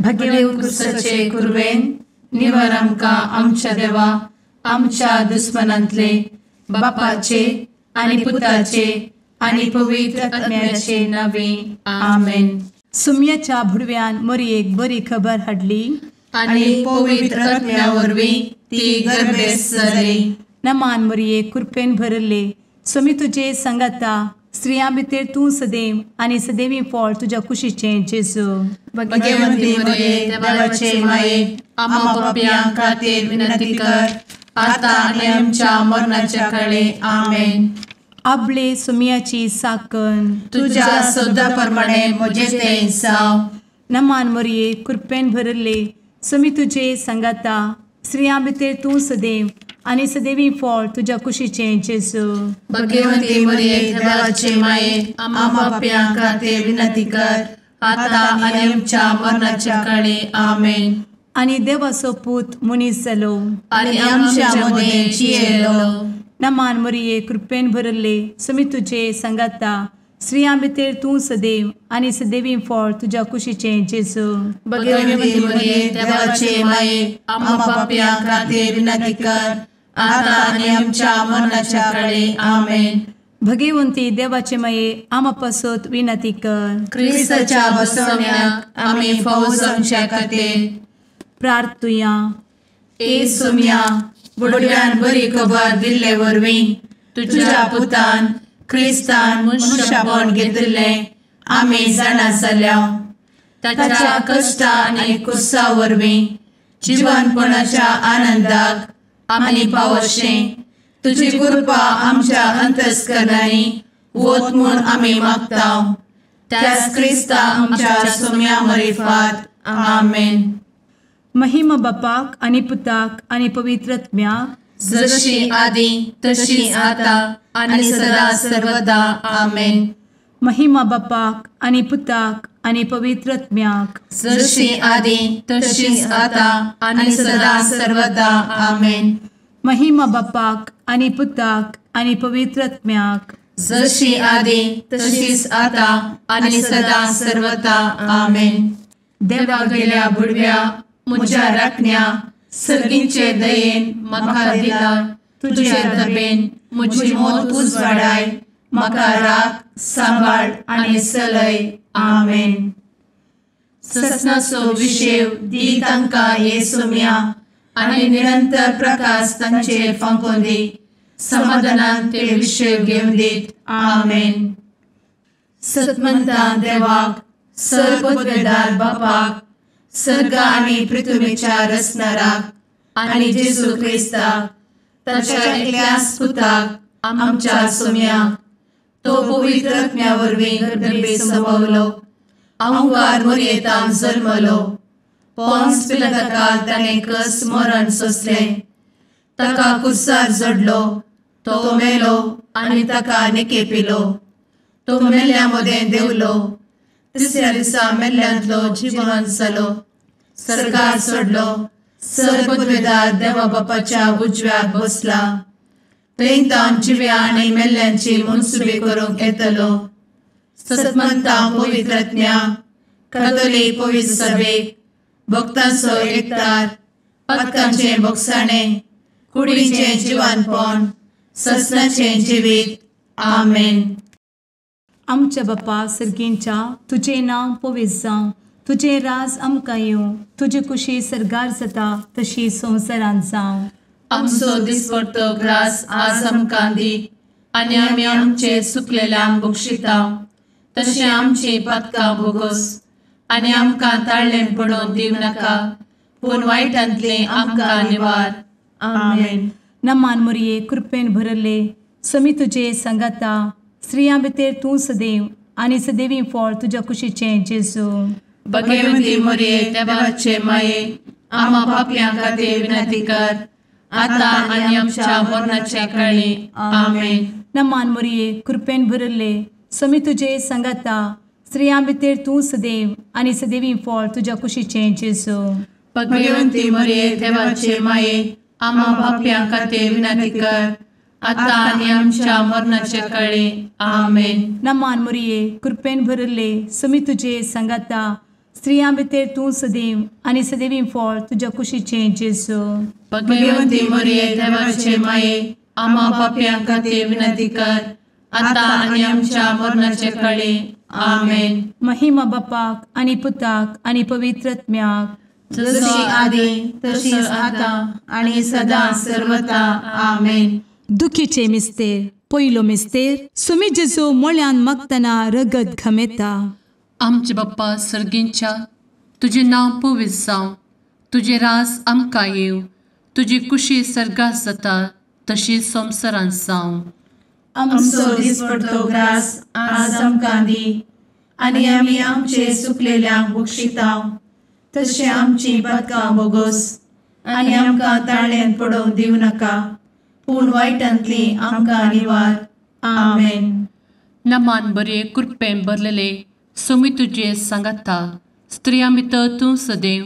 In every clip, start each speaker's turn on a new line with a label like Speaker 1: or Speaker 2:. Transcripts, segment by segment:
Speaker 1: भगेवंत क्रुसाचे कुरवेन निवर आमकां आमच्या देवा आमच्या दुस्मनांतले बापाचे आनी पुताचे आनी पवित्र आत्म्याचे नावे आमेन.
Speaker 2: सुम्याच्या भुडव्यान मोरयेक बरी खबर हाडली
Speaker 1: आनी पवित्र आत्म्या वरवीं ती गर्भेस्त जाली.
Speaker 2: नमान मोरये, कृपेन भरले, स्वामी तुजे संगाता, स्त्रियां भितर तूं सदैव आनी सदैवी फळ तुज्या कुशीचें जेजू.
Speaker 1: भगवंती मोरये, देवाचे माये, आम्हा पापयां खातीर विनंती कर आता आनी आमच्या मरणाच्या काळे आमेन.
Speaker 2: आपले सुम्याची साकन
Speaker 1: तुज्या सदा प्रमाणे म्हजें तें जावं.
Speaker 2: नमान मोरये, कृपेन भरले, स्वामी तुजे संगाता, स्त्रियां भितर तूं सदैव आनी सदैवी फळ तुज्या कुशीचें जेजू.
Speaker 1: भगवंती मोरये, देवाचे माये, आम्हा पापयां खातीर विनंती कर आता आनी आमच्या मरणाच्या काळे आमेन.
Speaker 2: आनी देवाचो पूत मनीस जालो
Speaker 1: आनी आमच्या मदें जियेलो.
Speaker 2: नमान मोरये, कृपेन भरले, स्वामी तुजे संगाता, स्त्रियां भितर तूं सदैव आनी सदैवी फळ तुज्या कुशीचें जेजू.
Speaker 1: भगवंती मोरये, देवाचे माये, आम्हा पापयां खातीर विनंती कर आता आनी आमच्या मरणाच्या काळे आमेन.
Speaker 2: भगवंती देवाचे माये, आम्हा पासत विनंती कर.
Speaker 1: क्रिस्ताच्या बसवण्याक आमी फावो जावच्या खातीर
Speaker 2: प्रार्थुया.
Speaker 1: ए सुम्या, बुडव्यान बरी खबर दिल्ले वरवीं तुज्या पुतान क्रिस्तान मनुष्यपण घेतिल्लें आमी जाणा जाल्या. ताच्या कश्टा आनी कुर्सा वरवीं जिवनपणाच्या आनंदाक आमी पावशें तुजी कृपा आमच्या अंतस्करणांनी वत म्हूण आमी मागता. त्याच क्रिस्ता आमच्या सुम्या मरिफात आमेन.
Speaker 2: महिमा बापाक आनी पुताक आनी पवित्र आत्म्याक,
Speaker 1: जशी आदी तशी आता आनी सदा सर्वदा आमेन.
Speaker 2: महिमा बापाक आनी पुताक आनी पवित्र आत्म्याक,
Speaker 1: जशी आदी तशी आता आनी सदा सर्वदा आमेन.
Speaker 2: महिमा बापाक आनी पुताक आनी पवित्र आत्म्याक,
Speaker 1: जशी आदी तशीच आता आनी सदा सर्वदा आमेन. देवा गेल्या बुडव्या म्हज्या राखण्या सर्गींचे दयेन म्हाका दिला तुजे दबेन म्हजी मोत उजवाडाय म्हाका राख सांबाळ आनी सलय आमेन. ससनाचो विशेव दी तांकां हे सुम्या आनी निरंतर प्रकाश तांचेर फांकोवन दी समाधानान ते विशेव घेवन दीत आमेन. सतमंता देवाक सर्वपदवेदार बापाक सर्ग आनी पृथ्वीच्या रचणाराक आनी जेजू क्रिस्ताक ताच्या एकल्याच पुताक आमच्या सुम्याक तो पवित्र आत्म्या वरवीं गर्भे संभवलो अहंकार मोरयेतान जल्मलो पोन्स पिलाताकाल ताणें कस मरण सोंसलें ताका कुर्सार जडलो तो मेलो आनी ताका निकेपिलो तो मेल्ल्या मदें देंवलो तिसऱ्या दिसा मेल्ल्यांतलो जिवन जालो सर्गार सोडलो सर्वपदवेदार देवा बापाच्या उजव्याक बसला थंय तावन जिव्या आनी मेल्ल्यांची मनसुबी करूंक येतलो. सतमंता पवित्र आत्म्या कातोलीक पवित्र सभेक भक्तांचो एकतार पातकांचें भोगसाणें कुडीचें जिवानपण ससनाचें जिवीत आमेन.
Speaker 2: आमच्या बापा सर्गींच्या, तुजें नांव पवित्र जावं, तुजें राज आमकां येवं, तुजी कुशी सर्गार जाता तशी संवसारांत जावं.
Speaker 1: आमचो दिसपडतो ग्रास आज आमकां दी आनी आमी आमचे सुकलेल्यांक बक्षिता तशें आमची पातकां भोगोस आनी आमकां ताळ्ळें पडोवन दिवं नाका पूण वायटांतलें आमकां निवार आमेन.
Speaker 2: नमान मोरये, कृपेन भरले, स्वामी तुजे संगाता, स्त्रियां भितर तूं सदैव आनी सदैवी फळ तुज्या कुशीचें जेजू.
Speaker 1: भगवंती मोरये, देवाचे माये, आम्हा पापयां खातीर विनंती कर आता आनी आमच्या मरणाच्या काळी आमेन.
Speaker 2: नमान मोरये, कृपेन भरले, स्वामी तुजे संगाता, स्त्रियां भितर तूं सदैव आनी सदैवी फळ तुज्या कुशीचें जेजू.
Speaker 1: भगवंती मोरये, देवाचे माये, आम्हा पापयां खातीर विनंती कर आता आनी आमच्या मरणाच्या काळी आमेन.
Speaker 2: नमान मोरये, कृपेन भरले, स्वामी तुजे संगाता, स्त्रियां भितर तूं सदैव आनी सदैवी फळ तुज्या कुशीचें जेजू।
Speaker 1: भगवंती मरिये देवाचे माये, आम्हा पाप्यां खातीर विनंती कर, आतां आनी आमच्या मरणाचे कळे। आमेन।
Speaker 2: महिमा बापाक आनी पुताक आनी पवित्र आत्म्याक,
Speaker 1: जशी आदी तशीच आतां आनी सदां सर्वता। आमेन।
Speaker 2: दुखीचे मिस्तेर। पयलो मिस्तेर, सुमी जेजू मोळ्यान मागतना रगत घमेता।
Speaker 1: आमचे बाप्पा सर्गींच्या, तुजें नांव पवित्र जावं, तुजें राज आमकां येवं, तुजी कुशी सर्गात जाता तशी संवसारांत जावं। आमचो दिसपडतो ग्रास आज आमकां दी, आनी आमी आमचे सुकलेल्यांक बक्षितांव, तशें आमची पातकां बोगोस, आनी आमकां ताळ्यांत पडोवंक दिवं नाका, पूण वायटांतली आमकां निवार। आमेन। नमान बरे कृपेन भरलेले, सोमी तुजे सांगाता, स्त्रियां भितर तूं सदैव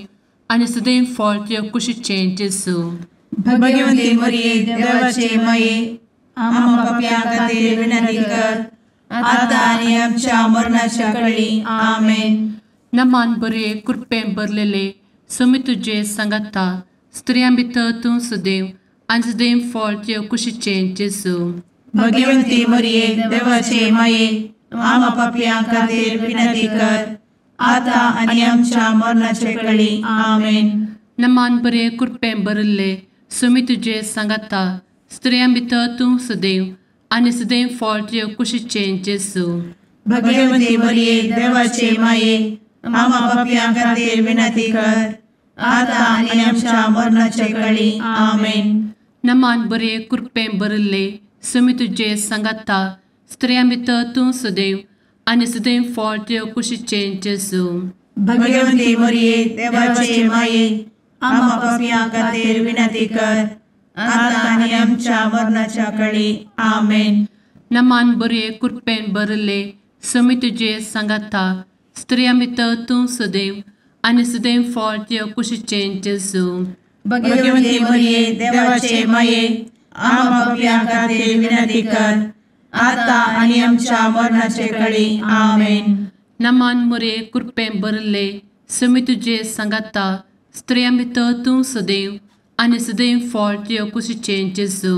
Speaker 1: आनी सदैव फळ तुज्या कुशीचें जेजू। भगवंती मरिये देवाचे माये, आम्हा पाप्यां खातीर विनंती कर, आतां आनी आमच्या मरणाच्या कळी। आमेन। नमान बरे कृपेन भरलेले, सोमी तुजे सांगाता, स्त्रियां भितर तूं सदैव आनी सदैव फळ तुज्या कुशीचें जेजू। भगवंती मरिये देवाचे माये, आम्हा पाप्यां खातीर विनंती कर, आतां आनी आमच्या मरणाचे कळी। आमेन। नमान बरे कृपेन भरिल्ले, सोमी तुजे सांगाता, स्त्रियां भितर तूं सदैव आनी सदैव फळ तुज्या कुशीचें जेजू। भगवंती मरिये देवाचे माये, आम्हा पाप्यां खातीर विनंती कर, आतां आनी आमच्या मरणाचे कळी। आमेन। नमान बरे कृपेन भरिल्ले, सोमी तुजे सांगाता, स्त्रियां भितर तूं सदैव आनी सदैव फळ तुज्या कुशीचें जेजू। भगवंती मरिये देवाचे माये, आम्हा पाप्यां खातीर विनंती कर, आतां आनी आमच्या मरणाच्या कळी। आमेन। नमान बरे कृपेन भरिल्ले, सोमी तुजे सांगाता, स्त्रियां भितर तूं सदैव आनी सदैव फळ तुज्या कुशीचें जेजू। भगवंती मरिये देवाचे माये, आम्हा पाप्यां खातीर विनंती कर, आतां आनी आमच्या मरणाचे कळी। आमेन। नमान मरिये कृपेन भरिल्ले, सोमी तुजे सांगाता, स्त्रियां भितर तूं सदैव आनी सदैव फळ तुज्या कुशीचें जेजू।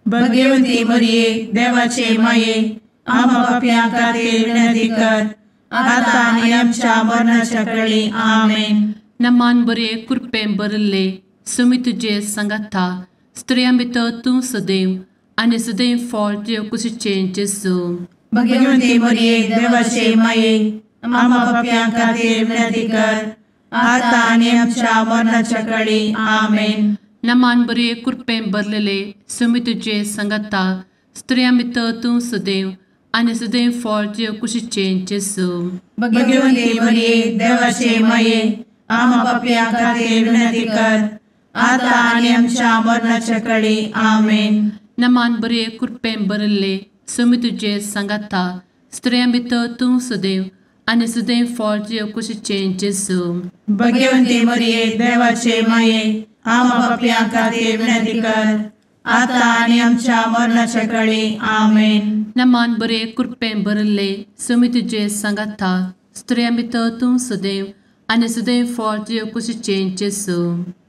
Speaker 1: भगवंती मरिये देवाचे माये, आम्हा पाप्यां खातीर विनंती कर, आतां आनी आमच्या मरणाच्या कळी। आमेन। नमान बरे कृपेन भरिल्ले, सोमी तुजे सांगाता, स्त्रियां भितर तूं सदैव आनी सदैव फळ तुज्या कुशीचें जेजू। भगवंती मरिये देवाचे माये, आम्हा पाप्यां खातीर विनंती कर, आतां आनी आमच्या मरणाच्या कळी। आमेन। नमान बरे कृपेन भरलेले, सोमी तुजे सांगाता, स्त्रियां भितर तूं सदैव आनी सदैव फळ तुज्या कुशीचें जेजू। भगवंती मरिये देवाचे माये, आम्हा पाप्यां खातीर विनंती कर, आतां आनी आमच्या मरणाच्या कळी। आमेन। नमान बरे कृपेन भरिल्ले, सोमी तुजे सांगाता, स्त्रियां भितर तूं सदैव आनी सदैव फळ तुज्या कुशीचें जेजू। भगवंती मरिये देवाचे माये, आम्हा पाप्यां खातीर विनंती कर, आतां आनी आमच्या मरणाच्या कळी। आमेन। नमान बरे कृपेन भरिल्ले, सोमी तुजे सांगाता, स्त्रियां भितर तूं सदैव आनी सदैव फळ तुज्या कुशीचें जेजू।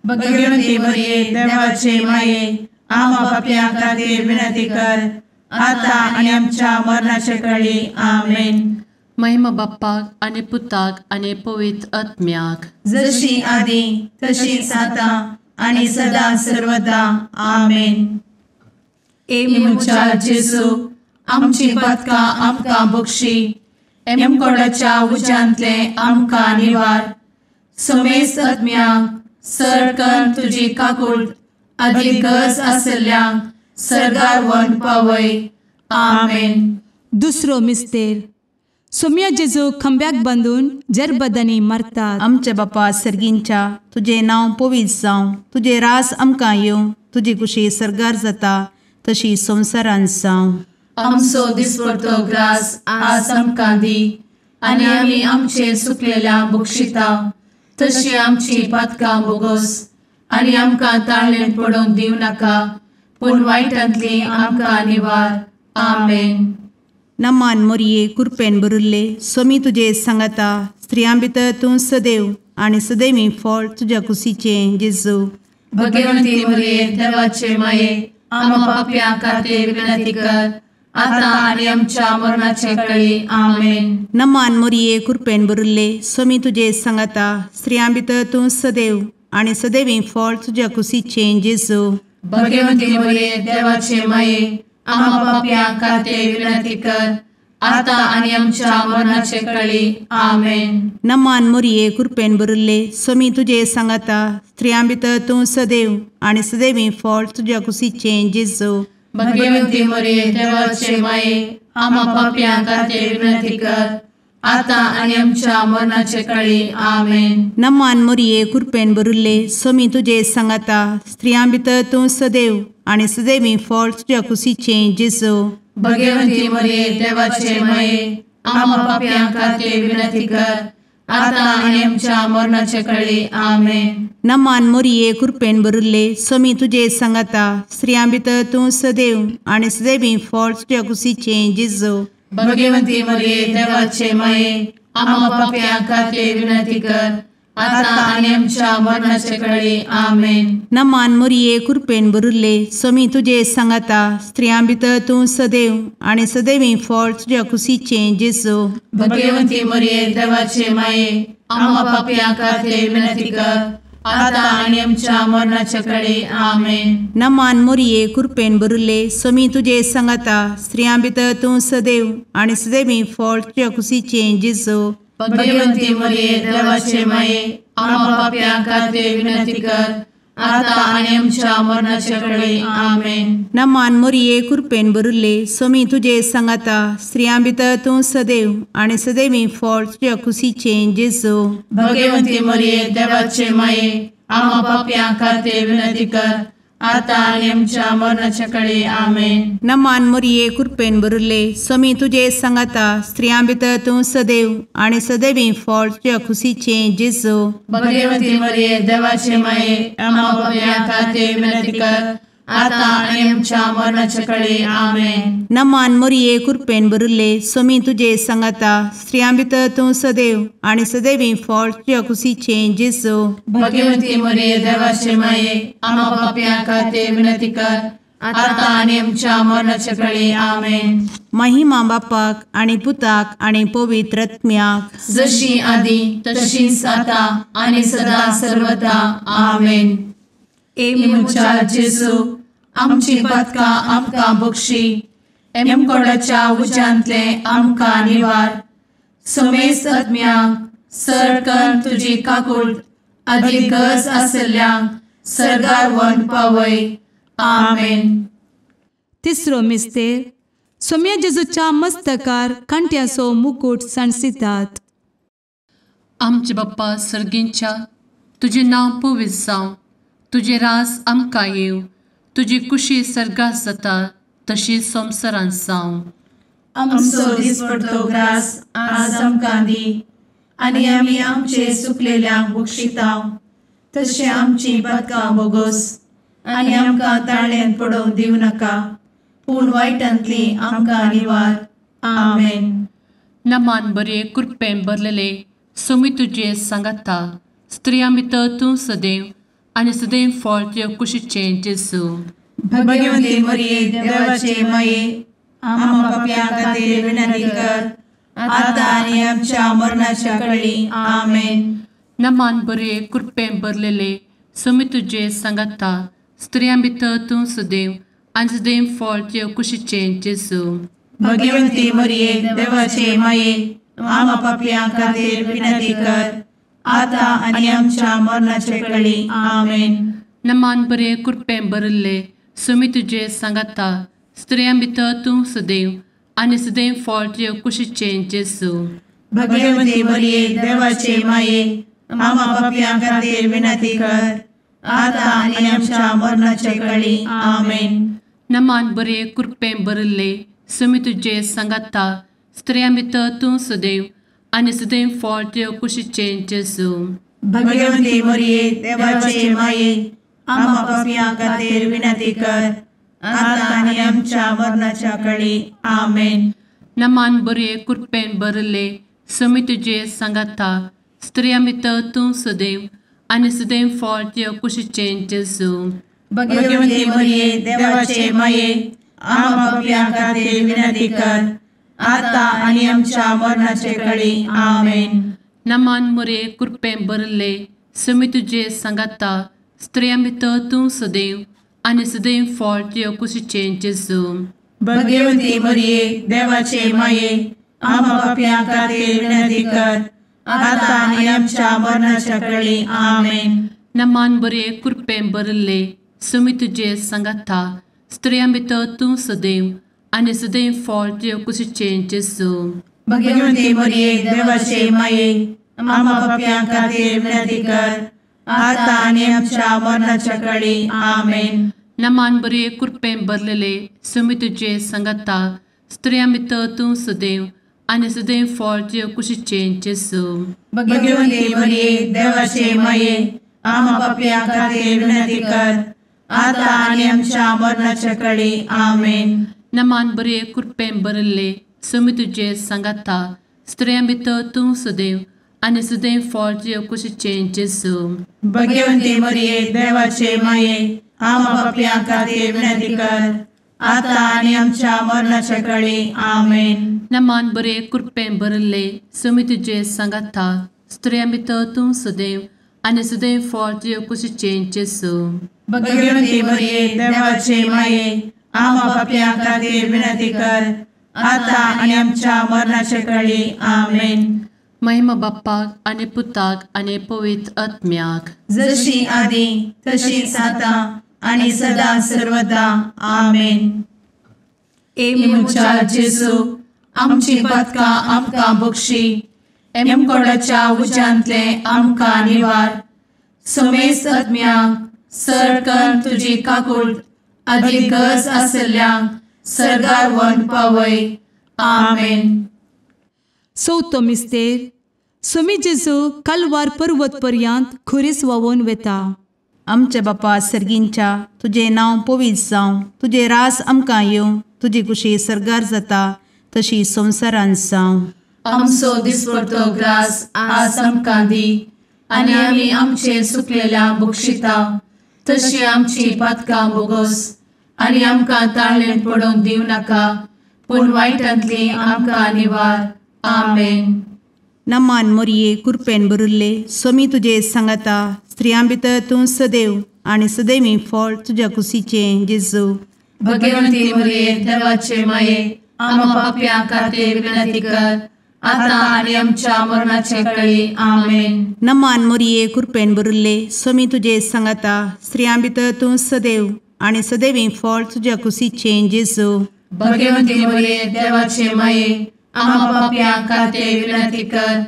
Speaker 1: भगवंती मरिये देवाचे माये, आम्हा पाप्यां खातीर विनंती कर, आतां आनी आमच्या मरणाचे कळी। आमेन। महिमा बाप्पाक आनी पुताक आनी पवित्र आत्म्याक, जशी आदी तशीच आतां आनी सदां सर्वदा। आमेन। ए म्हज्या जेजू, आमची पातकां आमकां बक्षी, एमकोडाच्या उज्यांतले आमकां निवार, समेस्त आत्म्यांक सर कर तुजी काकूट आदी गरज आसल्ल्यांक सर्गार व्हरून पावय। आमेन।
Speaker 2: दुसरो मिस्तेर, सोम्या जेजू खांब्याक बांदून जरबदांनी मारतात।
Speaker 3: आमच्या बापा सर्गींच्या, तुजें नांव पवित्र जावं, तुजें राज आमकां येवं, तुजी कुशी सर्गार जाता तशी संवसारांत जावं।
Speaker 1: आमचो दिसपडतो ग्रास आज आमकां दी, आनी आमी आमचे सुकलेल्यांक बक्षिता, तशी आमची पातकां बोगोस, आनी आमकां ताळ्ळेंत पडोवंक दिवं नाका, पूण वायटांतली आमकां निवार। आमेन।
Speaker 3: नमान मोरये कृपेन भरिल्ले, स्वामी तुजे सांगाता, स्त्रियां भितर तूं सदैव आनी सदैवी फळ तुज्या कुशीचें जेजू।
Speaker 1: भगवंती मरिये देवाचे माये आम्हा पाप्यां खातीर विनंती कर आता आनी आमच्या मरणाचे कळी। आमेन।
Speaker 3: नमान मोरये कृपेन भरिल्ले स्वामी तुजे सांगाता स्त्रियां भितर तूं सदैव आनी सदैवी फळ तुज्या कुशीचें जेजू।
Speaker 1: भगवंती मरिये देवाचे माये आम्हा पाप्यां खातीर विनंती कर आता आनी आमच्या मरणाचे कळी। आमेन।
Speaker 3: नमान मोरये कृपेन भरिल्ले स्वामी तुजे सांगाता स्त्रियां भितर तूं सदैव आनी सदैवी फळ तुज्या कुशीचें जेजू।
Speaker 1: भगवंती मरिये देवाचे माये आम्हा पाप्यां खातीर विनंती कर आता आनी आमच्या मरणाचे कळी। आमेन।
Speaker 3: नमान मोरये कृपेन भरिल्ले स्वामी तुजे सांगाता स्त्रियां भितर तूं सदैव आनी सदैवी फळ तुज्या कुशीचें जेजू।
Speaker 1: भगवंती मरिये देवाचे माये आम्हा पाप्यां खातीर विनंती कर आता आनी आमच्या मरणाचे कळी। आमेन।
Speaker 3: नमान मोरये कृपेन भरिल्ले स्वामी तुजे सांगाता स्त्रियां भितर तूं सदैव आनी सदैवी फळ तुज्या कुशीचें जेजू।
Speaker 1: भगवंती मरिये देवाचे माये आम्हा पाप्यां खातीर विनंती कर आता आनी आमच्या मरणाचे कळी। आमेन।
Speaker 3: नमान मोरये कृपेन भरिल्ले स्वामी तुजे सांगाता स्त्रियां भितर तूं सदैव आनी सदैवी फळ तुज्या कुशीचें जेजू।
Speaker 1: भगवंती मरिये देवाचे माये आम्हा पाप्यां खातीर विनंती कर आता आनी आमच्या मरणाचे कळी। आमेन।
Speaker 3: नमान मोरये कृपेन भरिल्ले स्वामी तुजे सांगाता स्त्रियां भितर तूं सदैव आनी सदैवी फळ तुज्या कुशीचें जेजू।
Speaker 1: भगवंती मरिये देवाचे माये आम्हा पाप्यां खातीर विनंती कर आता आनी आमच्या मरणाचे कळी। आमेन।
Speaker 3: नमान मोरये कृपेन भरिल्ले स्वामी तुजे सांगाता स्त्रियां भितर तूं सदैव आनी सदैवी फळ तुज्या कुशीचें जेजू।
Speaker 1: भगवंती मरिये देवाचे माये आम्हा पाप्यां खातीर विनंती कर आता आनी आमच्या मरणाचे कळी। आमेन।
Speaker 3: नमान मोरये कृपेन भरिल्ले स्वामी तुजे सांगाता स्त्रियां भितर तूं सदैव आनी सदैवी फळ तुज्या कुशीचें जेजू।
Speaker 1: भगवंती मरिये देवाचे माये आम्हा पाप्यां खातीर विनंती कर आता आनी आमच्या मरणाचे कळी। आमेन।
Speaker 3: नमान मोरये कृपेन भरिल्ले स्वामी तुजे सांगाता स्त्रियां भितर तूं सदैव आनी सदैवी फळ तुज्या कुशीचें जेजू।
Speaker 1: भगवंती मरिये देवाचे माये आम्हा पाप्यां खातीर विनंती कर आता आनी आमच्या मरणाचे कळी। आमेन।
Speaker 3: महिमा बापाक आनी पुताक आनी पवित्र आत्म्याक
Speaker 1: जशी आदी तशीच आता आनी सदा सर्वदा। आमेन। ए म्हज्या जेजू आमची पातकां आमकां बक्षी एमकोडाच्या उज्यांतले आमकां निवार समेस्त आत्म्यांक सरकन तुजी काकूट आदी गरज आशिल्ल्यांक सर्गार व्हरून पावय। आमेन।
Speaker 2: तिसरो मिस्तेर सोम्या जेजूच्या मस्तकार कांट्याचो मुकूट सांडसितात।
Speaker 1: आमचे बाप्पा सर्गींच्या तुजें नांव पवित्र जावं, तुजें राज आमकां येवं, तुजी कुशी सर्गात जाता तशी संवसारांत जावं। आमचो दिसपडतो ग्रास आज आमकां दी आनी आमी आमचे चुकलेल्यांक बक्षिता तशें आमची पातकां बोगोस आनी आमकां ताळ्यांत पडोवंक दिवं नाका पूण वायटांतली आमकां निवार। आमेन।
Speaker 4: नमान बरे कृपेन भरलेले स्वामी तुजे सांगाता स्त्रियां भितर तूं सदैव आनी सदैव फळ तुज्या कुशीचें जेजू।
Speaker 1: भगवंती मरिये देवाचे माये आम्हा पाप्यां खातीर विनंती कर आता आनी आमच्या मरणाच्या कळी। आमेन।
Speaker 4: नमान बरे कृपेन भरलेले स्वामी तुजे सांगाता स्त्रियां भितर तूं सदैव आनी सदैव फळ तुज्या कुशीचें जेजू।
Speaker 1: भगवंती मरिये देवाचे माये आम्हा पाप्यां खातीर विनंती कर आता आनी आमच्या मरणाचे कळी। आमेन।
Speaker 4: नमान बरे कृपेन भरिल्ले स्वामी तुजे सांगाता स्त्रियां भितर तूं सदैव आनी सदैव फळ तुज्या कुशीचें जेजू।
Speaker 1: भगवंती मरिये देवाचे माये आम्हा पाप्यां खातीर विनंती कर आता आनी आमच्या मरणाचे कळी। आमेन।
Speaker 4: नमान बरे कृपेन भरिल्ले स्वामी तुजे सांगाता स्त्रियां भितर तूं सदैव आनी सदैव फळ तुज्या कुशीचें जेजू।
Speaker 1: भगवंती मरिये देवाचे माये आम्हा पाप्यां खातीर विनंती कर आता आनी आमच्या मरणाच्या कळी। आमेन।
Speaker 4: नमान बरे कृपेन भरिल्ले समी तुजे सांगाता, स्त्रियां भितर तूं सदैव आनी सदैव फळ तुज्या कुशीचें जेजू.
Speaker 5: भगवती मरिये, देवाचे माये, आम्हा पाप्यां खातीर विनंती कर, आता आनी आमच्या मरणाचे कळी. आमेन.
Speaker 4: नमान मोरये, कृपेन भरिल्ले, समी तुजे सांगाता, स्त्रियां भितर तूं सदैव आनी सदैव फळ तुज्या कुशीचें जेजू.
Speaker 5: भगवती मरिये, देवाचे माये, आम्हा पाप्यां खातीर विनंती कर, आता आनी आमच्या मरणाच्या कळी. आमेन.
Speaker 4: नमान बरे, कृपेन भरिल्ले, समी तुजे सांगाता, स्त्रियां भितर तूं सदैव आनी सदैव फळ तुज्या कुशीचें जेजू.
Speaker 5: भगवती मरिये, देवाचे माये, आम्हा पाप्यां खातीर विनंती कर, आता आनी आमच्या मरणाच्या कळी. आमेन.
Speaker 4: नमान बरे, कृपेन भरलेले, समी तुजे सांगाता, स्त्रियां भितर तूं सदैव आनी सदैव फळ तुज्या कुशीचें जेजू.
Speaker 5: भगवती मरिये, देवाचे माये, आम्हा पाप्यां खातीर विनंती कर, आता आनी आमच्या मरणाच्या कळी. आमेन.
Speaker 4: नमान बरे, कृपेन भरिल्ले, समी तुजे सांगाता, स्त्रियां भितर तूं सदैव आनी सदैव फळ तुज्या कुशीचें जेजू.
Speaker 5: भगवती मरिये, देवाचे माये, आम्हा पाप्यां खातीर विनंती कर, आता आनी आमच्या मरणाच्या कळी. आमेन.
Speaker 4: नमान बरे, कृपेन भरिल्ले, समी तुजे सांगाता, स्त्रियां भितर तूं सदैव आनी सदैव फळ तुज्या कुशीचें जेजू.
Speaker 5: भगवती मरिये, देवाचे माये, आम्हा पाप्यां खातीर विनंती कर, आता आनी आमच्या मरणाच्या कळी. आमेन.
Speaker 4: महिमा बाप्पाक आनी पुताक आनी पवित्र आत्म्याक,
Speaker 5: जशी आदी तशीच आतां आनी सदा सर्वदा. आमेन.
Speaker 1: ए म्हज्या जेजू, आमची पातकां आमकां बक्षी, एमकोडाच्या उज्यांतले आमकां निवार, समेस्त आत्म्यांक सरकन तुजी काकूट आदी गरज आशिल्ल्यांक सर्गार व्हरून पावय. आमेन.
Speaker 2: चवथो मिस्तेर. समी जेजू कालवार पर्वत पर्यंत खुरीस व्हांवून वेता.
Speaker 3: आमच्या बापा सर्गींच्या, तुजें नांव पवित्र जावं, तुजें राज आमकां येवं, तुजी कुशी सर्गार जाता तशी संवसारांत जावं.
Speaker 1: आमचो दिसपडतो ग्रास आज आमकां दी, आनी आमी आमचे सुकलेल्या बक्षिता तशी आमची पातकां बोगोस, आनी आमकां ताळेन पडोवंक दिवं नाका, पूण वायटांतली आमकां निवार. आमेन.
Speaker 3: नमान मोरये, कृपेन भरिल्ले, समी तुजे सांगाता, स्त्रियां भितर तूं सदैव आनी सदैवी फळ तुज्या कुशीचें जेजू.
Speaker 1: भगवती मरिये, देवाचे माये, आम्हा पाप्यां खातीर विनंती कर, आता आनी आमच्या मरणाचे कळी. आमेन.
Speaker 3: नमान मोरये, कृपेन भरिल्ले, समी तुजे सांगाता, स्त्रियां भितर तूं सदैव आनी सदैवी फळ तुज्या कुशीचें जेजू.
Speaker 1: भगवती मरिये, देवाचे माये, आम्हा पाप्यां खातीर विनंती कर,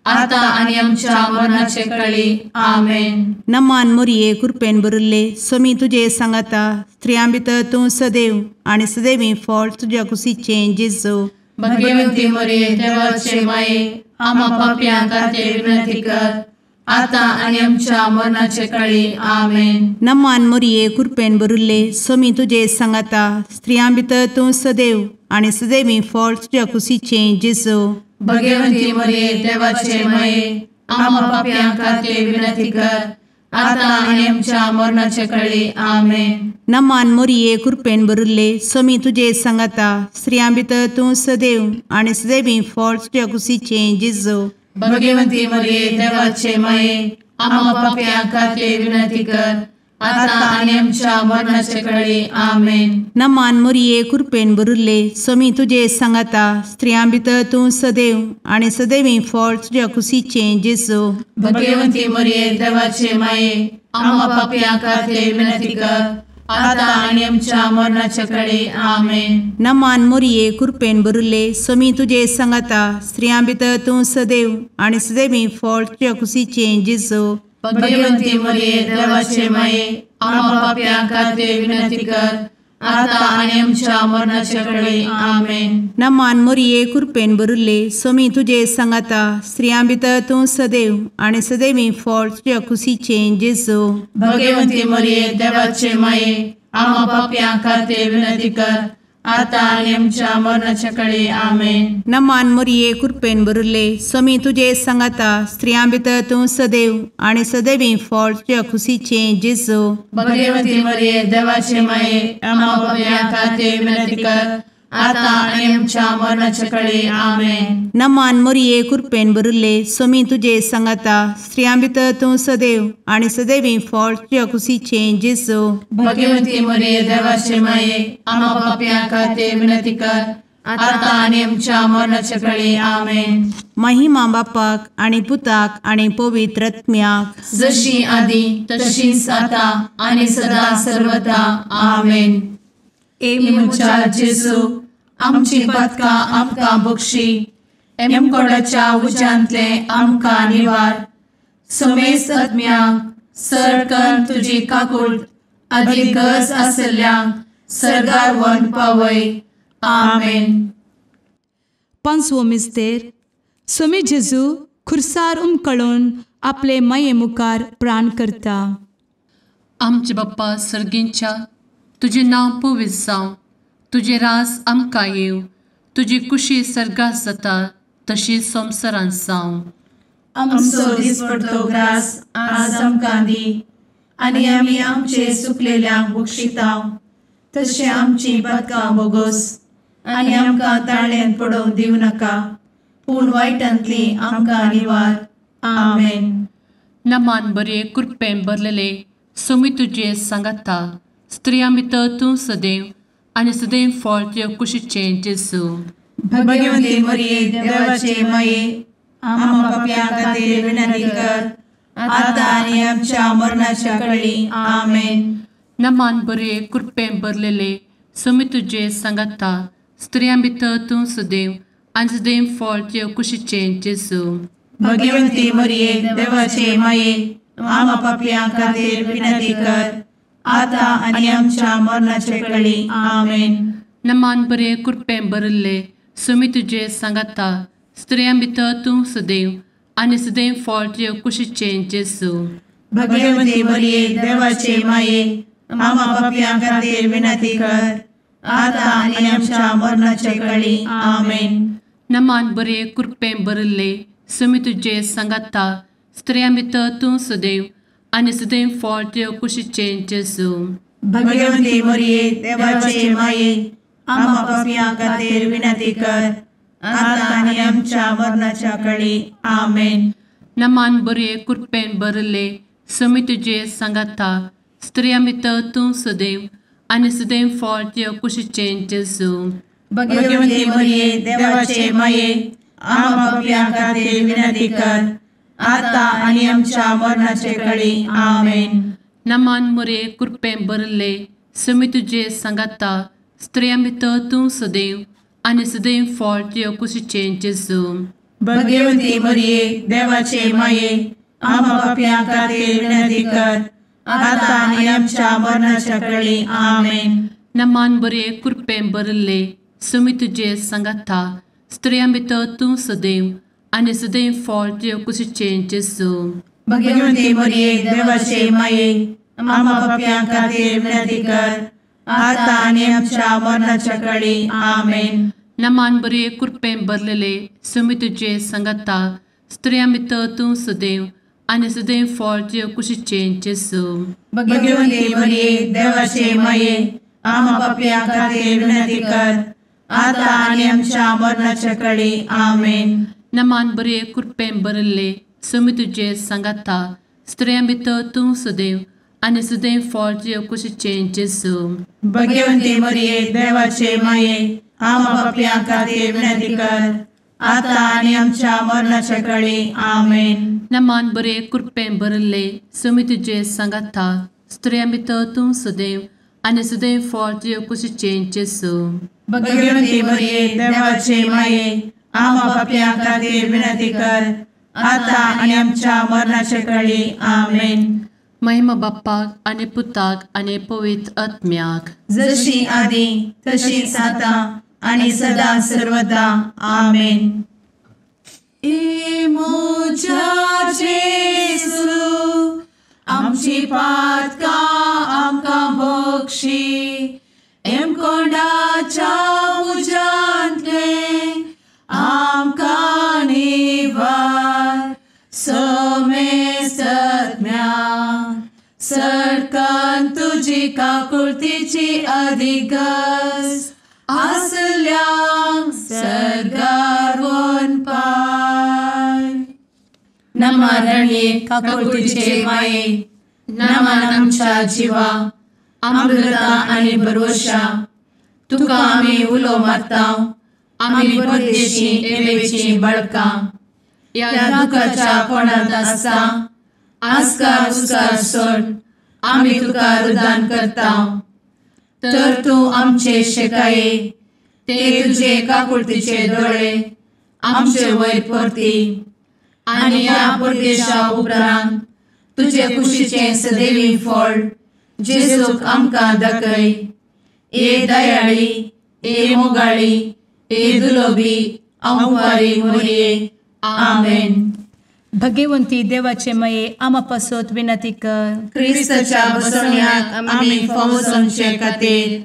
Speaker 1: आता आनी आमच्या मरणाचे कळी. आमेन.
Speaker 3: नमान मोरये, कृपेन भरिल्ले, समी तुजे सांगाता, स्त्रियां भितर तूं सदैव आनी सदैवी फळ तुज्या कुशीचें जेजू.
Speaker 1: भगवती मरिये, देवाचे माये, आम्हा पाप्यां खातीर विनंती कर, आता आनी आमच्या मरणाचे कळी. आमेन.
Speaker 3: नमान मोरये, कृपेन भरिल्ले, समी तुजे सांगाता, स्त्रियां भितर तूं सदैव आनी सदैवी फळ तुज्या कुशीचें जेजू.
Speaker 1: भगवती मरिये, देवाचे माये, आम्हा पाप्यां खातीर विनंती कर, आता आनी आमच्या मरणाचे कळी. आमेन.
Speaker 3: नमान मोरये, कृपेन भरिल्ले, समी तुजे सांगाता, स्त्रियां भितर तूं सदैव आनी सदैवी फळ तुज्या कुशीचें जेजू.
Speaker 1: भगवती मरिये, देवाचे माये, आम्हा पाप्यां खातीर विनंती कर, आता आनी आमच्या मरणाचे कळी. आमेन.
Speaker 3: नमान मोरये, कृपेन भरिल्ले, समी तुजे सांगाता, स्त्रियां भितर तूं सदैव आनी सदैवी फळ तुज्या कुशीचें जेजू.
Speaker 1: भगवती मरिये, देवाचे माये, आम्हा पाप्यां खातीर विनंती कर, आता आनी आमच्या मरणाच्या कळी. आमेन.
Speaker 3: नमान मोरये, कृपेन भरिल्ले, समी तुजे सांगाता, स्त्रियां भितर तूं सदैव आनी सदैवी फळ तुज्या कुशीचें जेजू.
Speaker 1: भगवती मरिये, देवाचे माये, आम्हा पाप्यां खातीर विनंती कर, आता आनी आमच्या मरणाच्या कळी. आमेन.
Speaker 3: नमान मोरये, कृपेन भरिल्ले, समी तुजे सांगाता, स्त्रियां भितर तूं सदैव आनी सदैवी फळ तुज्या कुशीचें जेजू.
Speaker 1: भगवती मरिये, देवाचे माये, आम्हा पाप्यां खातीर विनंती कर, आतां आनी आमच्या मरणाच्या कळे. आमेन.
Speaker 3: नमान मोरये कृपेन भरिल्ले स्वामी तुजे सांगाता, स्त्रियां भितर तूं सदैव आनी सदैवी फळ तुज्या खुशीचें जेजू.
Speaker 1: भगवती मरिये देवाचे माये, आम्हा पाप्यां खातीर विनंती कर, आतां आनी आमच्या मरणाच्या कळे. आमेन.
Speaker 3: नमान मोरये कृपेन भरिल्ले स्वामी तुजे सांगाता, स्त्रियां भितर तूं सदैव आनी सदैवी फळ तुज्या खुशीचें जेजू.
Speaker 1: भगवती मरिये देवाचे माये, आम्हा पाप्यां खातीर विनंती कर, आतां आनी आमच्या मरणाच्या कळे. आमेन.
Speaker 3: महिमा बापाक आनी पुताक आनी पवित्र आत्म्याक,
Speaker 1: जशी आदी तशीच आतां आनी सदा सर्वदा. आमेन. ए म्हज्या जेजू, आमची पातकां आमकां बक्षी, एमकोडाच्या उज्यांतले आमकां निवार, समेस्त आत्म्यांक सरकन तुजी काकूट आदी गरज आसल्ल्यांक सर्गार व्हरून पावय. आमेन.
Speaker 2: पांचवो मिस्तेर. स्वामी जेजू खुर्सार उमकळून आपले माये मुखार प्राण करता.
Speaker 4: आमचे बाप्पा सर्गींच्या, तुजें नांव पवित्र जावं, तुजें राज आमकां येवं, तुजी कुशी सर्गात जाता तशी संवसारांत जावं.
Speaker 5: आमचो दिसपडतो ग्रास आज आमकां दी, आनी आमी आमचे सुकलेल्यांक बक्षितांव, तशें आमची पातकां बोगोस, आनी आमकां ताळ्यांत पडोवंक दिवं नाका, पूण वायटांतली आमकां निवार. आमेन.
Speaker 4: नमान बरे कृपेन भरलेले स्वामी तुजे सांगाता, स्त्रियां भितर तूं सदैव आनी सदैव फळ तुज्या कुशीचें जेजू.
Speaker 5: भगवती मरिये देवाचे माये, आम्हा पाप्यां खातीर विनंती कर, आतां आनी आमच्या मरणाच्या कळी. आमेन.
Speaker 4: नमान बरे कृपेन भरलेले स्वामी तुजे सांगाता, स्त्रियां भितर तूं सदैव आनी सदैव फळ तुज्या कुशीचें जेजू.
Speaker 5: भगवती मरिये देवाचे माये, आम्हा पाप्यां खातीर विनंती कर, आतां आनी आमच्या मरणाच्या कळी. आमेन.
Speaker 4: नमान बरे कृपेन भरिल्ले स्वामी तुजे सांगाता, स्त्रियां भितर तूं सदैव आनी सदैव फळ तुज्या कुशीचें जेजू.
Speaker 5: भगवती मरिये देवाचे माये, आम्हा पाप्यां खातीर विनंती कर, आतां आनी आमच्या मरणाच्या कळी. आमेन.
Speaker 4: नमान बरे कृपेन भरिल्ले स्वामी तुजे सांगाता, स्त्रियां भितर तूं सदैव आनी सदैव फळ तुज्या कुशीचें जेजू.
Speaker 5: भगवती मरिये देवाचे माये, आम्हा पाप्यां खातीर विनंती कर, आतां आनी आमच्या मरणाच्या कळी. आमेन.
Speaker 4: नमान बरे कृपेन भरिल्ले स्वामी तुजे सांगाता, स्त्रियां भितर तूं सदैव आनी सदैव फळ तुज्या कुशीचें जेजू.
Speaker 5: भगवती मरिये देवाचे माये, आम्हा पाप्यां खातीर विनंती कर, आतां आनी आमच्या मरणाचे कळी. आमेन.
Speaker 4: नमान मरिये कृपेन भरिल्ले स्वामी तुजे सांगाता, स्त्रियां भितर तूं सदैव आनी सदैव फळ तुज्या कुशीचें जेजू.
Speaker 5: भगवती मरिये देवाचे माये, आम्हा पाप्यां खातीर विनंती कर, आतां आनी आमच्या मरणाच्या कळी. आमेन.
Speaker 4: नमान बरे कृपेन भरिल्ले स्वामी तुजे सांगाता, स्त्रियां भितर तूं सदैव आनी सदैव फळ तुज्या कुशीचें जेजू.
Speaker 5: भगवती मरिये देवाचे माये, आम्हा पाप्यां खातीर विनंती कर, आतां आनी आमच्या मरणाच्या कळी. आमेन.
Speaker 4: नमान बरे कृपेन भरलेले स्वामी तुजे सांगाता, स्त्रियां भितर तूं सदैव आनी सदैव फळ तुज्या कुशीचें जेजू.
Speaker 5: भगवती मरिये देवाचे माये, आम्हा पाप्यां खातीर विनंती कर, आतां आनी आमच्या मरणाच्या कळी. आमेन.
Speaker 4: नमान बरे कृपेन भरिल्ले स्वामी तुजे सांगाता, स्त्रियां भितर तूं सदैव आनी सदैव फळ तुज्या कुशीचें जेजू.
Speaker 5: भगवती मरिये देवाचे माये, आम्हा पाप्यां खातीर विनंती कर, आतां आनी आमच्या मरणाच्या कळी. आमेन.
Speaker 4: नमान बरे कृपेन भरिल्ले स्वामी तुजे सांगाता, स्त्रियां भितर तूं सदैव आनी सदैव फळ तुज्या कुशीचें जेजू.
Speaker 5: भगवती मरिये देवाचे माये, आम्हा पाप्यां खातीर विनंती कर, आतां आनी आमच्या मरणाच्या कळी. आमेन.
Speaker 4: महिमा बाप्पाक आनी पुताक आनी पवित्र आत्म्याक,
Speaker 5: जशी आदी तशीच आतां आनी सदा सर्वदा. आमेन.
Speaker 1: ए म्हज्या जेजू, आमची पातकां आमकां बक्षी, एमकोंडाच्या कारण तुजी काकुळतीची अधिगस आसल्यांक सर्गार वनपाय. नमा रणये काकुळतीचे माये, नमन आमच्या जिवा, अमृता आनी भरवशा, तुका आमी उलो मारता, आमी परदेशी एवेची बळकां, ह्या दुखाच्या कोणांत आसता आस्कार उस्कार सोड आमी तुका रुदान करता. तर तूं आमचे शेकाये, ते तुजे काकुळतीचे दोळे आमचे वयर परती आनी ह्या परदेशा उपरांत तुजे कुशीचें सदैवी फळ जेजूक आमकां दाखय. ए दयाळी, ए मोगाळी, ए दुलोबी अंवारी मोरये. आमेन.
Speaker 2: भगवंती देवाचे मये आमा पासत विनंती कर.
Speaker 5: क्रिस्ताच्या बसवण्याक आमी फावो जावचे खातीर.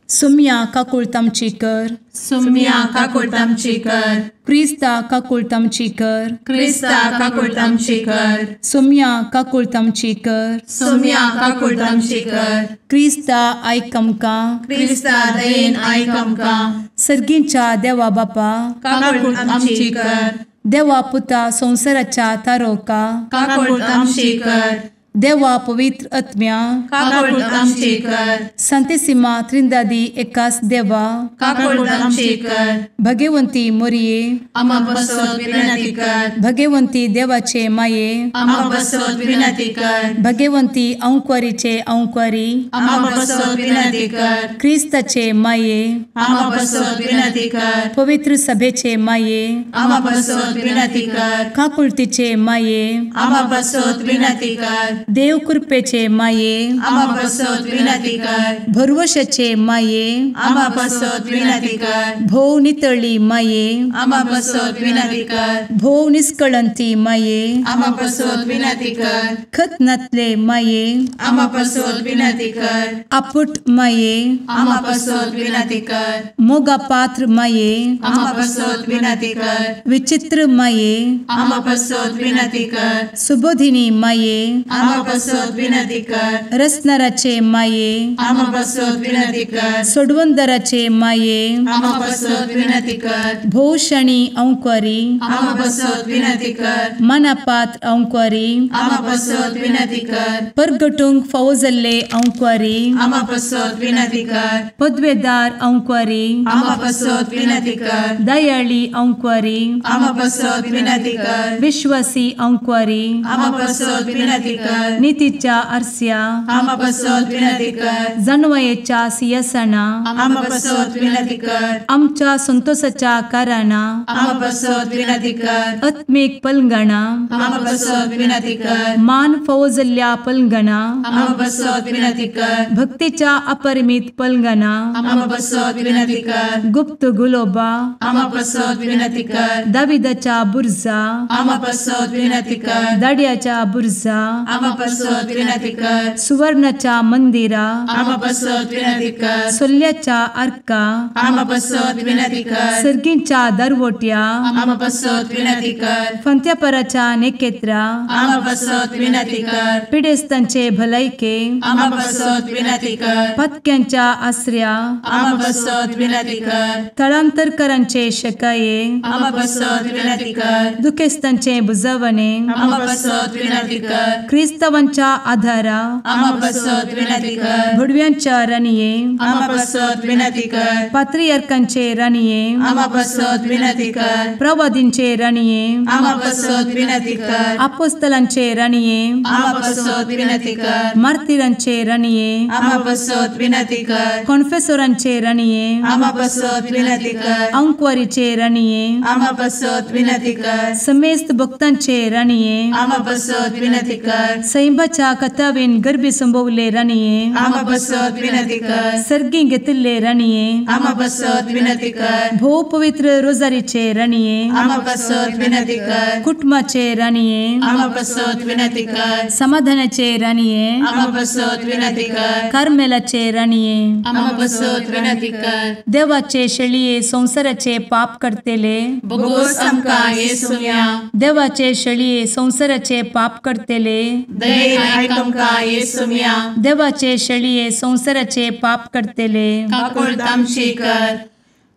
Speaker 2: सुम्या काकुळतामची कर.
Speaker 5: सुम्या काकुळतामची कर.
Speaker 2: क्रिस्ता काकुळतामची कर.
Speaker 5: क्रिस्ता काकुळतामची कर.
Speaker 2: सुम्या काकुळतामची कर.
Speaker 5: सुम्या काकुळतामची कर.
Speaker 2: क्रिस्ता आयक आमकां.
Speaker 5: क्रिस्ता दयेन आयक आमकां.
Speaker 2: सर्गींच्या देवा बापा
Speaker 5: काकुळतामची कर.
Speaker 2: देवा पुता संवसाराच्या तारोका
Speaker 5: काकुळतामची कर.
Speaker 2: देवा पवित्र आत्म्या
Speaker 5: काकुळतामची कर.
Speaker 2: संतेसिमा त्रिंदादी एकास देवा
Speaker 5: काकुळतामची कर.
Speaker 2: भगवंती मोरये
Speaker 5: आमा पासत विनंती कर.
Speaker 2: भगवंती देवाचे माये
Speaker 5: आमा पासत विनंती कर.
Speaker 2: भगवंती अंकुरीचे अंकुरी
Speaker 5: आमा पासत विनंती कर.
Speaker 2: क्रिस्ताचे माये
Speaker 5: आमा पासत विनंती कर.
Speaker 2: पवित्र सभेचे माये
Speaker 5: आमा पासत विनंती कर.
Speaker 2: काकुळतीचे माये
Speaker 5: आमा पासत विनंती कर.
Speaker 2: देव कृपेचे माये
Speaker 5: आमा पासत विनंती कर.
Speaker 2: भरवशाचे माये
Speaker 5: आमा पासत विनंती कर.
Speaker 2: भोव नितळी माये
Speaker 5: आमा पासत विनंती कर.
Speaker 2: भोव निष्कळंती माये
Speaker 5: आमा पासत विनंती कर.
Speaker 2: खतनातले माये
Speaker 5: आमा पासत विनंती कर.
Speaker 2: आपुट माये
Speaker 5: आमा पासत विनंती कर.
Speaker 2: मोगा पात्र माये
Speaker 5: आमा पासत विनंती कर.
Speaker 2: विचित्र माये
Speaker 5: आमा पासत विनंती कर.
Speaker 2: सुबोधिनी माये
Speaker 5: आमा पासत विनंती कर.
Speaker 2: रसनाराचे माये
Speaker 5: आमा पासत विनंती कर.
Speaker 2: सोडवंदराचे माये
Speaker 5: आमा पासत विनंती कर.
Speaker 2: भोवशणी अंकुरी
Speaker 5: आमा पासत विनंती कर.
Speaker 2: मनापात्र अंकुरी
Speaker 5: आमा पासत विनंती कर.
Speaker 2: परगटूंक फावो जाल्ले अंकुरी
Speaker 5: आमा पासत विनंती कर.
Speaker 2: पदवेदार अंकुरी
Speaker 5: आमा पासत विनंती कर.
Speaker 2: दयाळी अंकुरी
Speaker 5: आमा पासत विनंती कर.
Speaker 2: विश्वासी अंकुरी
Speaker 5: आमा पासत विनंती कर.
Speaker 2: नितीच्या आरस्या
Speaker 5: आमा पासत विनंती कर.
Speaker 2: जानवयेच्या सिंहासना
Speaker 5: आमा पासत विनंती कर.
Speaker 2: आमच्या संतोषाच्या कारणा
Speaker 5: आमा पासत विनंती कर.
Speaker 2: आत्मीक पलंगणा
Speaker 5: आमा पासत विनंती कर.
Speaker 2: मान फावो जाल्ल्या पलंगणा
Speaker 5: आमा पासत विनंती कर.
Speaker 2: भक्तीच्या अपरिमित पलंगणा
Speaker 5: आमा पासत विनंती कर.
Speaker 2: गुप्त गुलोबा
Speaker 5: आमा पासत विनंती कर.
Speaker 2: दाविदाच्या बुर्जा
Speaker 5: आमा पासत विनंती कर.
Speaker 2: दाड्याच्या बुर्जा
Speaker 5: आमा पासत विनंती कर.
Speaker 2: सुवर्णाच्या मंदिरा
Speaker 5: आमा पासत विनंती कर.
Speaker 2: सोल्ल्याच्या आर्का
Speaker 5: आमा पासत विनंती कर.
Speaker 2: सर्गींच्या दरवट्या
Speaker 5: आमा पासत विनंती कर.
Speaker 2: फंत्यापराच्या नेकेत्रा
Speaker 5: आमा पासत विनंती कर.
Speaker 2: पिडेस्तांचे भलायके
Speaker 5: आमा पासत विनंती कर.
Speaker 2: पत्क्यांच्या आसऱ्या
Speaker 5: आमा पासत विनंती कर.
Speaker 2: थळांतरकरांचे शकाये
Speaker 5: आमा पासत विनंती कर.
Speaker 2: दुखेस्तांचे बुजवणे
Speaker 5: आमा पासत विनंती कर.
Speaker 2: क्रिस्तावांच्या आधारा
Speaker 5: आमा पासत विनंती कर.
Speaker 2: भडव्यांच्या राणये
Speaker 5: आमा पासत विनंती कर.
Speaker 2: पात्रियार्कांचे राणये
Speaker 5: आमा पासत विनंती कर.
Speaker 2: प्रवादींचे राणये
Speaker 5: आमा पासत विनंती कर.
Speaker 2: आपोस्तलांचे राणये
Speaker 5: आमा पासत विनंती कर.
Speaker 2: मार्तिरांचे राणये
Speaker 5: आमा पासत विनंती कर.
Speaker 2: कॉन्फेसोरांचे राणये
Speaker 5: आमा पासत विनंती कर.
Speaker 2: अंकुवारीचे राणये
Speaker 5: आमा पासत विनंती कर.
Speaker 2: समेस्त भक्तांचे राणये
Speaker 5: आमा पासत विनंती कर.
Speaker 2: सैंबाच्या कथावेन गर्भी संभवले राणये
Speaker 5: आमा पासत विनंती कर.
Speaker 2: सर्गी घेतिल्ले राणये
Speaker 5: आमा पासत विनंती कर.
Speaker 2: भोव पवित्र रोजारीचे राणये
Speaker 5: आमा पासत विनंती कर.
Speaker 2: कुटुंबाचे राणये
Speaker 5: आमा पासत विनंती कर.
Speaker 2: समाधानाचे राणये
Speaker 5: आमा पासत विनंती कर.
Speaker 2: कार्मेलाचे राणये
Speaker 5: आमा पासत विनंती कर.
Speaker 2: देवाचे शेळये संवसाराचे पाप करतेले
Speaker 5: बोगोस आमकां येसुम्या
Speaker 2: देवाचे शेळये संवसाराचे पाप करतेले
Speaker 1: दयेन आयक आमकां येसुम्या।
Speaker 2: देवाचे शेळये संवसाराचे पाप करतले
Speaker 1: काकूळत आमची कर।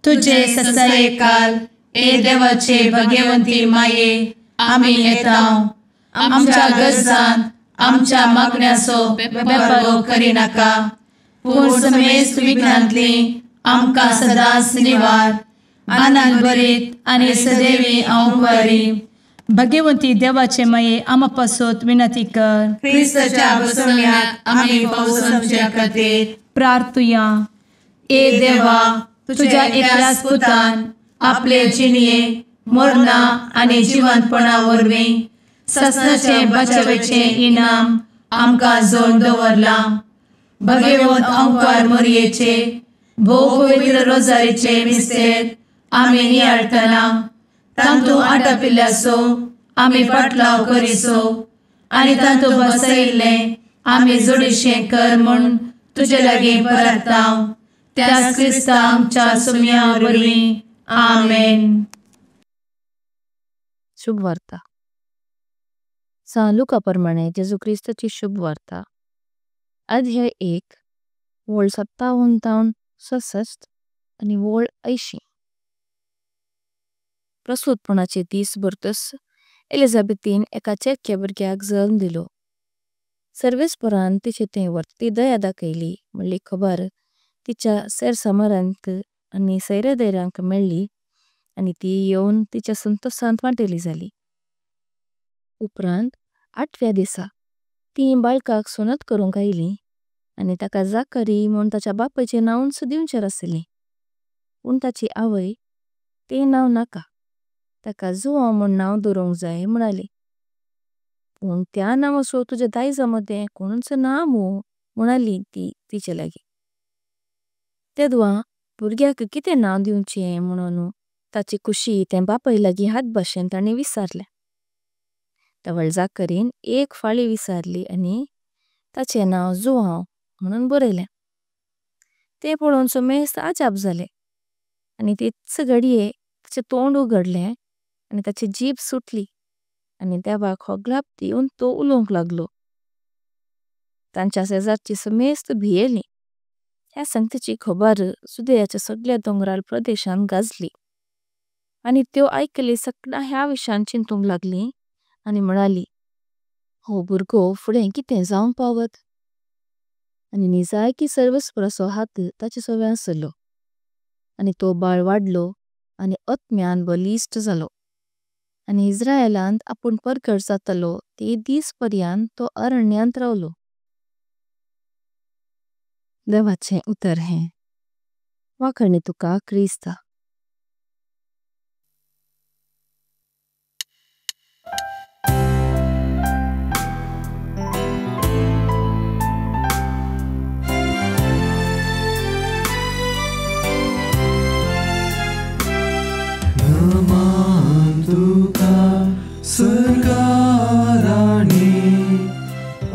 Speaker 2: तुजे
Speaker 1: ससायेकाल ए देवाचे भगवंती माये आमी येता आमच्या गरजांत आमच्या मागण्याचो बेपर्वो करिनाका पूण समेस्त विघ्नांतली आमकां सदांच निवार। आनंद भरीत आनी सदैवी अंकुरी
Speaker 2: भगवंती देवाचे माये आमा पासत विनंती कर।
Speaker 1: क्रिस्ताच्या बसवण्याक आमी फावो समच्या खातीर
Speaker 2: प्रार्थुया। ए देवा तुझ्या एकल्याच पुतान आपले जिणये मरणा आनी जिवंतपणा वरवीं ससनाचे बचावेचे इनाम आमकां जोडून दवरलां। भगवंत अंकार मोरयेचे भोव पवित्र रोजारीचे मिस्तेर आमी नियाळटना तांतू आटापिल्ल्याचो आमी पाटलाव करिसो आनी तांतू बसयिल्लें आमी जोडीशें कर म्हूण तुजे लागीं परता त्याच क्रिस्ता आमच्या सुम्या वरवीं आमेन।
Speaker 6: शुभ वार्ता। सांत लुका प्रमाणे जेजू क्रिस्ताची शुभ वार्ता। अध्याय 1 वळ 57 तावन 66 आणि वळ 80। प्रसूतपणाचे दीस भरतस एलिझाबेथीन एका चेरक्या भुरग्याक जल्म दिलो। सर्वेस्परान तिचे थंय वर्ती दया दाखयली म्हणली खबर तिच्या सेरसामारांक आनी सैरेदैरांक मेळ्ळी आनी ती येवन तिच्या संतोषांत वांटेली जाली। उपरांत 8व्या दिसा ती बाळकाक सुनत करूंक आयली आनी ताका जाकरी म्हूण ताच्या बापायचें नांवूच दिवचें आसलें। पूण ताची आवय तें नांव नाका, ताका जुआंव म्हूण नांव दवरूंक जाय म्हणाली। पूण त्या नांवाचो तुज्या दायजा मदें कोणूच ना मू म्हणाली ती तिचे लागीं। तेदवा भुरग्याक कितें नांव दिवचें म्हणून ताची खुशी तें बापाय लागीं हात भाशेन ताणें विचारलें। तवळ जाकरीन एक फाळी विचारली आनी ताचें नांव जुआंव म्हणून बरयलें। तें पळोवन समेस्त अजाप जालें आनी तेच घडये ताचें तोंड उगडलें आनी ताची जीब सुटली आनी देवाक होगलाप दिवन तो उलोवंक लागलो। तांच्या शेजारची समेस्त भियेली। ह्या संगतीची खबर जुदेयाच्या सगळ्या दोंगराळ प्रदेशांत गाजली आनी त्यो आयकली सगळ्या ह्या विशान चिंतूंक लागली आनी म्हणाली, हो भुरगो फुडें कितें जावंक पावत। आनी निजायकी सर्वेस्पराचो हात ताचे सवें आसलो आनी तो बाळ वाडलो आनी आत्म्यान बलिश्ट जालो आनी इस्रायलांत आपूण परगट जातलो ते दीस पर्यंत तो अरण्यांत रावलो। देवाचें उतर हें वाखाणे तुका क्रिस्ता।
Speaker 7: नमान तुका सरकाराणी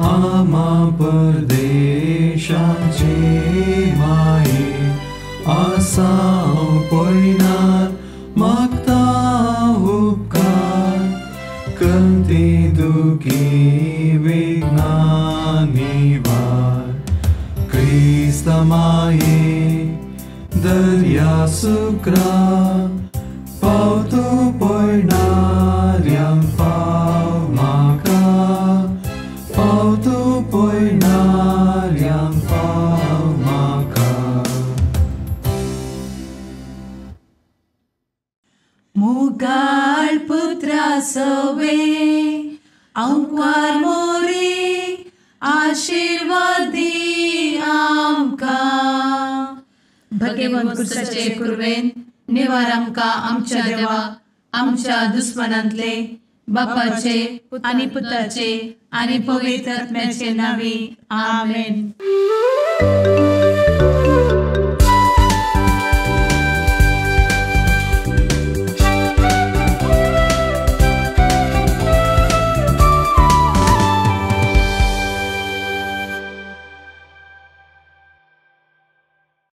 Speaker 7: आमा परदेशाचे माये आसाव पयनार मागता उपकार कंती दुखी विघ्ना निवार क्रिस्ता माये दर्या सुक्रा पावतो पयणाऱ्यांक पाव म्हाका पावतो पयणाऱ्यांक पाव म्हाका।
Speaker 5: मुगाळ पुत्रा सवे अंकुर मोरी आशीर्वादी आमकां।
Speaker 1: भगवंत क्रिस्ताचे कुर्वेन निवार आमकां आमच्या देवा आमच्या दुस्मनांतले बापाचे
Speaker 2: आनी पुताचे
Speaker 1: आनी पवित्र आत्म्याचे नांवी आमेन।